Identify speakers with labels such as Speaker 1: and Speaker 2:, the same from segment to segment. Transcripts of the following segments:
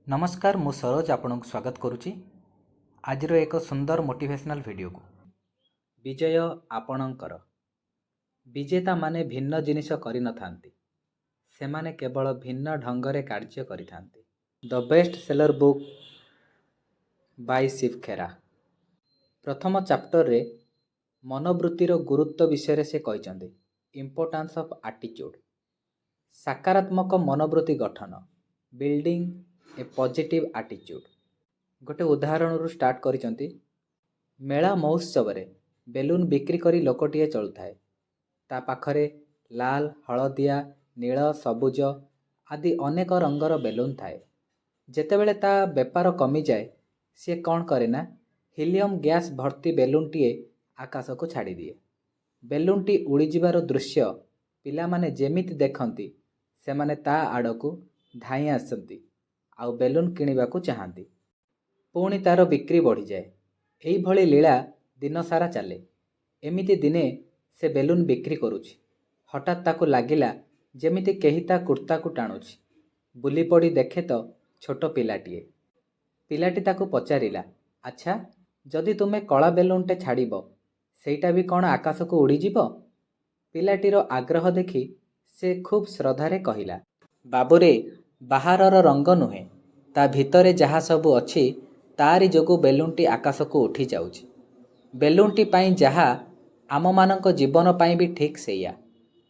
Speaker 1: ନମସ୍କାର, ମୁଁ ସରୋଜ ଆପଣଙ୍କୁ ସ୍ୱାଗତ କରୁଛି ଆଜିର ଏକ ସୁନ୍ଦର ମୋଟିଭେସନାଲ୍ ଭିଡ଼ିଓକୁ। ବିଜୟ ଆପଣଙ୍କର। ବିଜେତାମାନେ ଭିନ୍ନ ଜିନିଷ କରିନଥାନ୍ତି, ସେମାନେ କେବଳ ଭିନ୍ନ ଢଙ୍ଗରେ କାର୍ଯ୍ୟ କରିଥାନ୍ତି। The Best Seller Book by Shiv Khera. ପ୍ରଥମ ଚାପ୍ଟରରେ ମନୋବୃତ୍ତିର ଗୁରୁତ୍ୱ ବିଷୟରେ ସେ କହିଛନ୍ତି, ଇମ୍ପୋର୍ଟାନ୍ସ ଅଫ୍ ଆଟିଚ୍ୟୁଡ଼୍। ସକାରାତ୍ମକ ମନୋବୃତ୍ତି ଗଠନ, ବିଲ୍ଡିଂ ଏ ପଜିଟିଭ୍ ଆଟିଚ୍ୟୁଡ଼୍। ଗୋଟେ ଉଦାହରଣରୁ ଷ୍ଟାର୍ଟ କରିଛନ୍ତି। ମେଳା ମହୋତ୍ସବରେ ବେଲୁନ୍ ବିକ୍ରି କରି ଲୋକଟିଏ ଚଳୁଥାଏ। ତା ପାଖରେ ଲାଲ, ହଳଦିଆ, ନୀଳ, ସବୁଜ ଆଦି ଅନେକ ରଙ୍ଗର ବେଲୁନ୍ ଥାଏ। ଯେତେବେଳେ ତା ବେପାର କମିଯାଏ, ସିଏ କ'ଣ କରେ ନା ହିଲିୟମ୍ ଗ୍ୟାସ୍ ଭର୍ତ୍ତି ବେଲୁନ୍ଟିଏ ଆକାଶକୁ ଛାଡ଼ିଦିଏ। ବେଲୁନ୍ଟି ଉଡ଼ିଯିବାର ଦୃଶ୍ୟ ପିଲାମାନେ ଯେମିତି ଦେଖନ୍ତି, ସେମାନେ ତା ଆଡ଼କୁ ଧାଇଁ ଆସନ୍ତି ଆଉ ବେଲୁନ୍ କିଣିବାକୁ ଚାହାନ୍ତି। ପୁଣି ତା'ର ବିକ୍ରି ବଢ଼ିଯାଏ। ଏଇଭଳି ଲୀଳା ଦିନସାରା ଚାଲେ। ଏମିତି ଦିନେ ସେ ବେଲୁନ୍ ବିକ୍ରି କରୁଛି। ହଠାତ୍ ତାକୁ ଲାଗିଲା ଯେମିତି କେହି ତା କୁର୍ତ୍ତାକୁ ଟାଣୁଛି। ବୁଲିପଡ଼ି ଦେଖେ ତ ଛୋଟ ପିଲାଟିଏ। ପିଲାଟି ତାକୁ ପଚାରିଲା, "ଆଚ୍ଛା, ଯଦି ତୁମେ କଳା ବେଲୁନ୍ଟେ ଛାଡ଼ିବ, ସେଇଟା ବି କ'ଣ ଆକାଶକୁ ଉଡ଼ିଯିବ?" ପିଲାଟିର ଆଗ୍ରହ ଦେଖି ସେ ଖୁବ୍ ଶ୍ରଦ୍ଧାରେ କହିଲା, "ବାବୁରେ, ବାହାରର ରଙ୍ଗ ନୁହେଁ, ତା ଭିତରେ ଯାହା ସବୁ ଅଛି ତା'ରି ଯୋଗୁଁ ବେଲୁନ୍ଟି ଆକାଶକୁ ଉଠିଯାଉଛି। ବେଲୁନ୍ଟି ପାଇଁ ଯାହା, ଆମମାନଙ୍କ ଜୀବନ ପାଇଁ ବି ଠିକ୍ ସେଇଆ।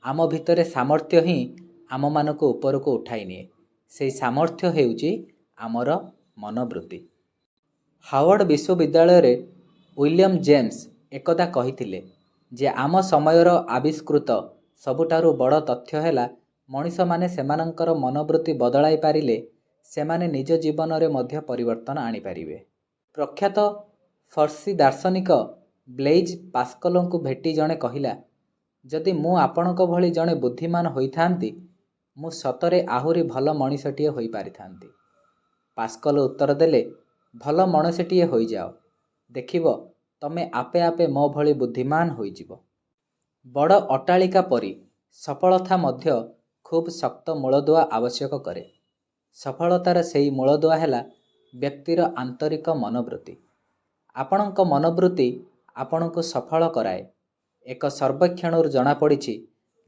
Speaker 1: ଆମ ଭିତରେ ସାମର୍ଥ୍ୟ ହିଁ ଆମମାନଙ୍କୁ ଉପରକୁ ଉଠାଇ ନିଏ। ସେଇ ସାମର୍ଥ୍ୟ ହେଉଛି ଆମର ମନୋବୃତ୍ତି।" ହାୱାର୍ଡ଼ ବିଶ୍ୱବିଦ୍ୟାଳୟରେ ୱିଲିୟମ୍ ଜେମ୍ସ ଏକଦା କହିଥିଲେ ଯେ ଆମ ସମୟର ଆବିଷ୍କୃତ ସବୁଠାରୁ ବଡ଼ ତଥ୍ୟ ହେଲା, ମଣିଷମାନେ ସେମାନଙ୍କର ମନୋବୃତ୍ତି ବଦଳାଇ ପାରିଲେ ସେମାନେ ନିଜ ଜୀବନରେ ମଧ୍ୟ ପରିବର୍ତ୍ତନ ଆଣିପାରିବେ। ପ୍ରଖ୍ୟାତ ଫରାସୀ ଦାର୍ଶନିକ ବ୍ଲେଇଜ୍ ପାସ୍କଲଙ୍କୁ ଭେଟି ଜଣେ କହିଲା, "ଯଦି ମୁଁ ଆପଣଙ୍କ ଭଳି ଜଣେ ବୁଦ୍ଧିମାନ ହୋଇଥାନ୍ତି, ମୁଁ ସତରେ ଆହୁରି ଭଲ ମଣିଷଟିଏ ହୋଇପାରିଥାନ୍ତି।" ପାସ୍କଲ ଉତ୍ତର ଦେଲେ, "ଭଲ ମଣିଷଟିଏ ହୋଇଯାଅ, ଦେଖିବ ତମେ ଆପେ ଆପେ ମୋ ଭଳି ବୁଦ୍ଧିମାନ ହୋଇଯିବ।" ବଡ଼ ଅଟ୍ଟାଳିକା ପରି ସଫଳତା ମଧ୍ୟ ଖୁବ୍ ଶକ୍ତ ମୂଳଦୁଆ ଆବଶ୍ୟକ କରେ। ସଫଳତାର ସେଇ ମୂଳଦୁଆ ହେଲା ବ୍ୟକ୍ତିର ଆନ୍ତରିକ ମନୋବୃତ୍ତି। ଆପଣଙ୍କ ମନୋବୃତ୍ତି ଆପଣଙ୍କୁ ସଫଳ କରାଏ। ଏକ ସର୍ବେକ୍ଷଣରୁ ଜଣାପଡ଼ିଛି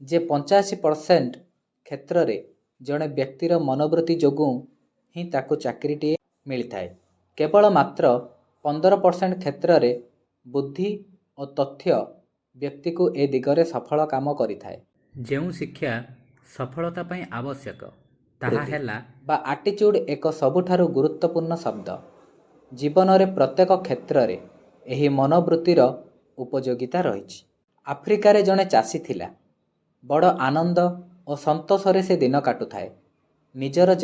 Speaker 1: ଯେ 85% କ୍ଷେତ୍ରରେ ଜଣେ ବ୍ୟକ୍ତିର ମନୋବୃତ୍ତି ଯୋଗୁଁ ହିଁ ତାକୁ ଚାକିରିଟିଏ ମିଳିଥାଏ। କେବଳ ମାତ୍ର 15% କ୍ଷେତ୍ରରେ ବୁଦ୍ଧି ଓ ତଥ୍ୟ ବ୍ୟକ୍ତିକୁ ଏ ଦିଗରେ ସଫଳ କାମ କରିଥାଏ। ଯେଉଁ ଶିକ୍ଷା ସଫଳତା ପାଇଁ ଆବଶ୍ୟକ, ତାହା ହେଲା ବା ଆଟିଚ୍ୟୁଡ଼୍ ଏକ ସବୁଠାରୁ ଗୁରୁତ୍ୱପୂର୍ଣ୍ଣ ଶବ୍ଦ। ଜୀବନରେ ପ୍ରତ୍ୟେକ କ୍ଷେତ୍ରରେ ଏହି ମନୋବୃତ୍ତିର ଉପଯୋଗିତା ରହିଛି। ଆଫ୍ରିକାରେ ଜଣେ ଚାଷୀ ଥିଲା। ବଡ଼ ଆନନ୍ଦ ଓ ସନ୍ତୋଷରେ ସେ ଦିନ କାଟୁଥାଏ। ନିଜର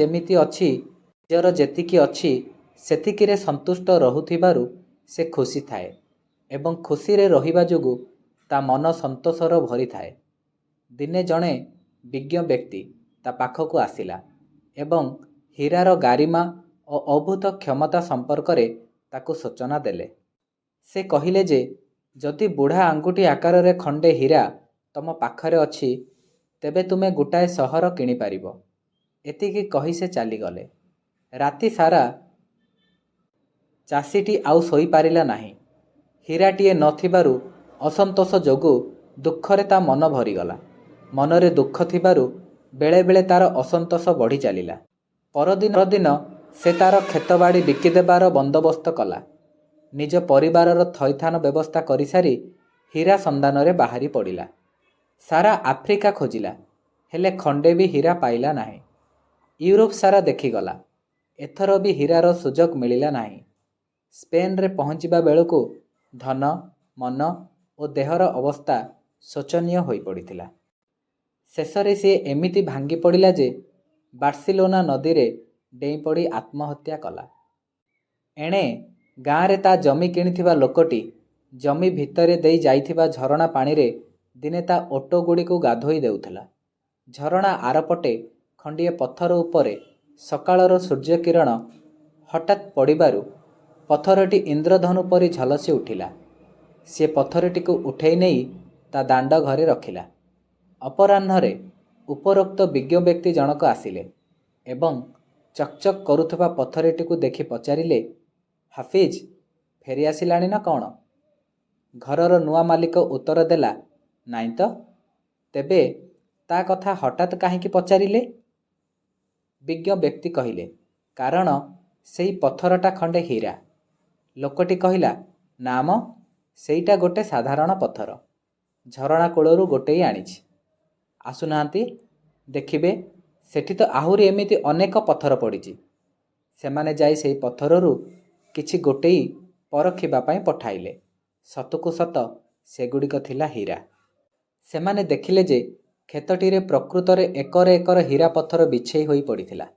Speaker 1: ଯେତିକି ଅଛି, ସେତିକିରେ ସନ୍ତୁଷ୍ଟ ରହୁଥିବାରୁ ସେ ଖୁସି ଥାଏ ଏବଂ ଖୁସିରେ ରହିବା ଯୋଗୁଁ ତା ମନ ସନ୍ତୋଷରେ ଭରିଥାଏ। ଦିନେ ଜଣେ ବିଜ୍ଞ ବ୍ୟକ୍ତି ତା ପାଖକୁ ଆସିଲା ଏବଂ ହୀରାର ଗାରିମା ଓ ଅଦ୍ଭୁତ କ୍ଷମତା ସମ୍ପର୍କରେ ତାକୁ ସୂଚନା ଦେଲେ। ସେ କହିଲେ ଯେ ଯଦି ବୁଢ଼ା ଆଙ୍ଗୁଠି ଆକାରର ଖଣ୍ଡେ ହୀରା ତମ ପାଖରେ ଅଛି, ତେବେ ତୁମେ ଗୋଟାଏ ସହର କିଣିପାରିବ। ଏତିକି କହି ସେ ଚାଲିଗଲେ। ରାତି ସାରା ଚାଷୀଟି ଆଉ ଶୋଇପାରିଲା ନାହିଁ। ହୀରାଟିଏ ନ ଥିବାରୁ ଅସନ୍ତୋଷ ଯୋଗୁଁ ଦୁଃଖରେ ତା ମନ ଭରିଗଲା। ମନରେ ଦୁଃଖ ଥିବାରୁ ବେଳେବେଳେ ତାର ଅସନ୍ତୋଷ ବଢ଼ି ଚାଲିଲା। ପରଦିନ ସେ ତାର କ୍ଷେତବାଡ଼ି ବିକିଦେବାର ବନ୍ଦୋବସ୍ତ କଲା। ନିଜ ପରିବାରର ଥଇଥାନ ବ୍ୟବସ୍ଥା କରିସାରି ହୀରା ସନ୍ଧାନରେ ବାହାରି ପଡ଼ିଲା। ସାରା ଆଫ୍ରିକା ଖୋଜିଲା, ହେଲେ ଖଣ୍ଡେ ବି ହୀରା ପାଇଲା ନାହିଁ। ୟୁରୋପ ସାରା ଦେଖିଗଲା, ଏଥର ବି ହୀରାର ସୁଯୋଗ ମିଳିଲା ନାହିଁ। ସ୍ପେନରେ ପହଞ୍ଚିବା ବେଳକୁ ଧନ, ମନ ଓ ଦେହର ଅବସ୍ଥା ଶୋଚନୀୟ ହୋଇପଡ଼ିଥିଲା। ଶେଷରେ ସିଏ ଏମିତି ଭାଙ୍ଗି ପଡ଼ିଲା ଯେ ବାର୍ସିଲୋନା ନଦୀରେ ଡେଇଁପଡ଼ି ଆତ୍ମହତ୍ୟା କଲା। ଏଣେ ଗାଁରେ ତା ଜମି କିଣିଥିବା ଲୋକଟି ଜମି ଭିତରେ ଦେଇ ଯାଇଥିବା ଝରଣା ପାଣିରେ ଦିନେ ତା ଓଟଗୁଡ଼ିକୁ ଗାଧୋଇ ଦେଉଥିଲା। ଝରଣା ଆରପଟେ ଖଣ୍ଡିଏ ପଥର ଉପରେ ସକାଳର ସୂର୍ଯ୍ୟକିରଣ ହଠାତ୍ ପଡ଼ିବାରୁ ପଥରଟି ଇନ୍ଦ୍ରଧନୁ ପରି ଝଲସି ଉଠିଲା। ସିଏ ପଥରଟିକୁ ଉଠେଇ ନେଇ ତା ଦାଣ୍ଡ ଘରେ ରଖିଲା। ଅପରାହ୍ନରେ ଉପରୋକ୍ତ ବିଜ୍ଞ ବ୍ୟକ୍ତି ଜଣକ ଆସିଲେ ଏବଂ ଚକଚକ୍ କରୁଥିବା ପଥରଟିକୁ ଦେଖି ପଚାରିଲେ, "ହାଫିଜ୍ ଫେରି ଆସିଲାଣି ନା କ'ଣ?" ଘରର ନୂଆ ମାଲିକ ଉତ୍ତର ଦେଲା, "ନାଇଁ ତ, ତେବେ ତା' କଥା ହଠାତ୍ କାହିଁକି ପଚାରିଲେ?" ବିଜ୍ଞ ବ୍ୟକ୍ତି କହିଲେ, "କାରଣ ସେଇ ପଥରଟା ଖଣ୍ଡେ ହୀରା।" ଲୋକଟି କହିଲା, "ନା ମ, ସେଇଟା ଗୋଟେ ସାଧାରଣ ପଥର। ଝରଣା କୂଳରୁ ଗୋଟେଇ ଆଣିଛି। ଆସୁନାହାନ୍ତି, ଦେଖିବେ, ସେଠି ତ ଆହୁରି ଏମିତି ଅନେକ ପଥର ପଡ଼ିଛି।" ସେମାନେ ଯାଇ ସେଇ ପଥରରୁ କିଛି ଗୋଟେଇ ପରଖିବା ପାଇଁ ପଠାଇଲେ। ସତକୁ ସତ ସେଗୁଡ଼ିକ ଥିଲା ହୀରା। ସେମାନେ ଦେଖିଲେ ଯେ କ୍ଷେତଟିରେ ପ୍ରକୃତରେ ଏକର ଏକର ହୀରା ପଥର ବିଛେଇ ହୋଇ ପଡ଼ିଥିଲା।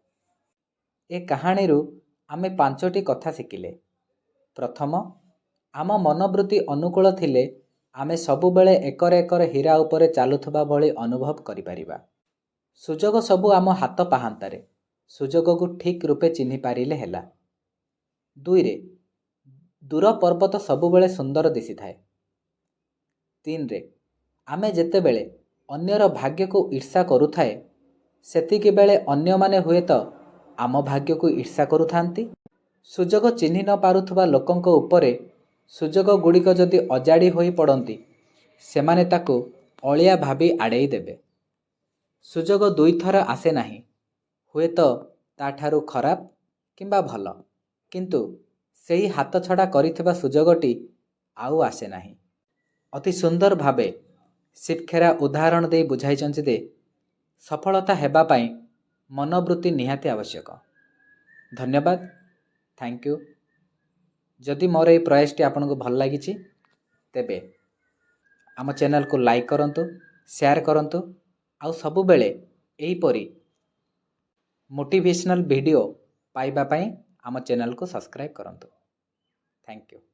Speaker 1: ଏ କାହାଣୀରୁ ଆମେ ପାଞ୍ଚଟି କଥା ଶିଖିଲେ। ପ୍ରଥମ, ଆମ ମନୋବୃତ୍ତି ଅନୁକୂଳ ଥିଲେ ଆମେ ସବୁବେଳେ ଏକର ଏକର ହୀରା ଉପରେ ଚାଲୁଥିବା ଭଳି ଅନୁଭବ କରିପାରିବା। ସୁଯୋଗ ସବୁ ଆମ ହାତ ପାହାନ୍ତାରେ, ସୁଯୋଗକୁ ଠିକ୍ ରୂପେ ଚିହ୍ନି ପାରିଲେ ହେଲା। ଦୁଇରେ, ଦୂର ପର୍ବତ ସବୁବେଳେ ସୁନ୍ଦର ଦିଶିଥାଏ। ତିନିରେ, ଆମେ ଯେତେବେଳେ ଅନ୍ୟର ଭାଗ୍ୟକୁ ଈର୍ଷା କରୁଥାଏ, ସେତିକିବେଳେ ଅନ୍ୟମାନେ ହୁଏତ ଆମ ଭାଗ୍ୟକୁ ଈର୍ଷା କରୁଥାନ୍ତି। ସୁଯୋଗ ଚିହ୍ନି ନ ପାରୁଥିବା ଲୋକଙ୍କ ଉପରେ ସୁଯୋଗଗୁଡ଼ିକ ଯଦି ଅଜାଡ଼ି ହୋଇ ପଡ଼ନ୍ତି, ସେମାନେ ତାକୁ ଅଳିଆ ଭାବି ଆଡ଼େଇ ଦେବେ। ସୁଯୋଗ ଦୁଇଥର ଆସେ ନାହିଁ। ହୁଏତ ତା'ଠାରୁ ଖରାପ କିମ୍ବା ଭଲ, କିନ୍ତୁ ସେହି ହାତଛଡ଼ା କରିଥିବା ସୁଯୋଗଟି ଆଉ ଆସେ ନାହିଁ। ଅତି ସୁନ୍ଦର ଭାବେ ଶିବ ଖେରା ଉଦାହରଣ ଦେଇ ବୁଝାଇଛନ୍ତି ଯେ ସଫଳତା ହେବା ପାଇଁ ମନୋବୃତ୍ତି ନିହାତି ଆବଶ୍ୟକ। ଧନ୍ୟବାଦ, thank you. ଯଦି ମୋର ଏହି ପ୍ରୟାସଟି ଆପଣଙ୍କୁ ଭଲ ଲାଗିଛି, ତେବେ ଆମ ଚ୍ୟାନେଲକୁ ଲାଇକ୍ କରନ୍ତୁ, ସେୟାର କରନ୍ତୁ ଆଉ ସବୁବେଳେ ଏହିପରି ମୋଟିଭେସନାଲ୍ ଭିଡ଼ିଓ ପାଇବା ପାଇଁ ଆମ ଚ୍ୟାନେଲକୁ ସବସ୍କ୍ରାଇବ୍ କରନ୍ତୁ। Thank you.